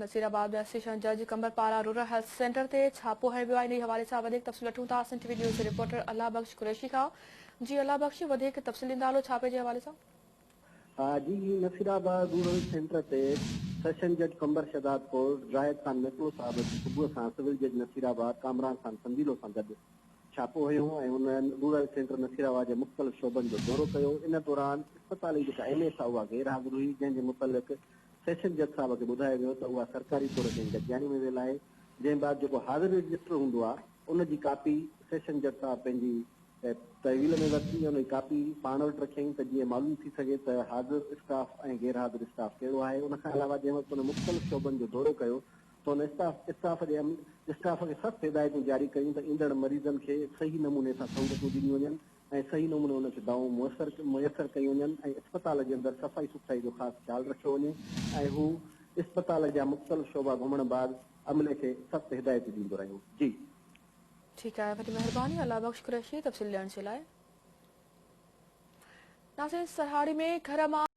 Nasirabad ۾ session جج قمبر پاران rural health centre تي ڇاپو هنيو ويو آهي انهي حوالي سان وڌيڪ تفصيل وٺون ٿا سنڌ ٽي وي نيوز جي رپورٽر الله بخش قريشي کان جي الله بخش وڌيڪ تفصيل ڏيندا هلو ڇاپي جي حوالي سان. جي هي نصيرآباد رورل سينٽر تي سيشن جج قمبر شهداد ڪورٽ زاهد خان ميتلو صاحب اچي صبح سان سول جج نصيرآباد ڪامران خان سنديلو سان گڏ ڇاپو هنيو ۽ ان رورل سينٽر نصيرآباد جي مختلف شعبن جو دورو ڪيو ان دوران اسپتال جي جيڪا ايم ايس آهي اها غير حاضر هئي جنهن جي متعلق سيشن جج صاحب کي ٻڌايو ويو ته اها سرڪاري طور ڪنهن گڏجاڻي ۾ ويل آهي، جنهن بعد جيڪو حاضر رجسٽر هوندو آهي، ان جي ڪاپي سيشن جج صاحب پنهنجي تحويل ۾ ورتي ۽ ان جي ڪاپي پاڻ وٽ رکيائين ته جيئن معلوم ٿي سگهي ته حاضر اسٽاف ۽ غير حاضر اسٽاف ڪهڙو آهي. ان کان علاوه جنهن وقت ان مختلف شعبن جو دورو ڪيو ته ان اسٽاف اسٽاف جي اسٽاف کي سخت هدايتون جاري ڪيون ته ايندڙ مريضن کي صحيح نموني سان سهولتون ڏنيون وڃن ۽ صحيح نموني انهن کي دوائون ميسر ميسر ڪيون وڃن ۽ اسپتال جي اندر صفائي سٿرائي جو خاص خيال رکيو وڃي ۽ هو اسپتال جا مختلف شعبا گهمڻ بعد عملي کي سخت هدايتون ڏيندو رهيو. جي. ٺيڪ آهي وڏي مهرباني الله بخش قريشي تفصيل ڏيڻ جي لاء. ناظرين سرهاڙي ۾ گهر مان.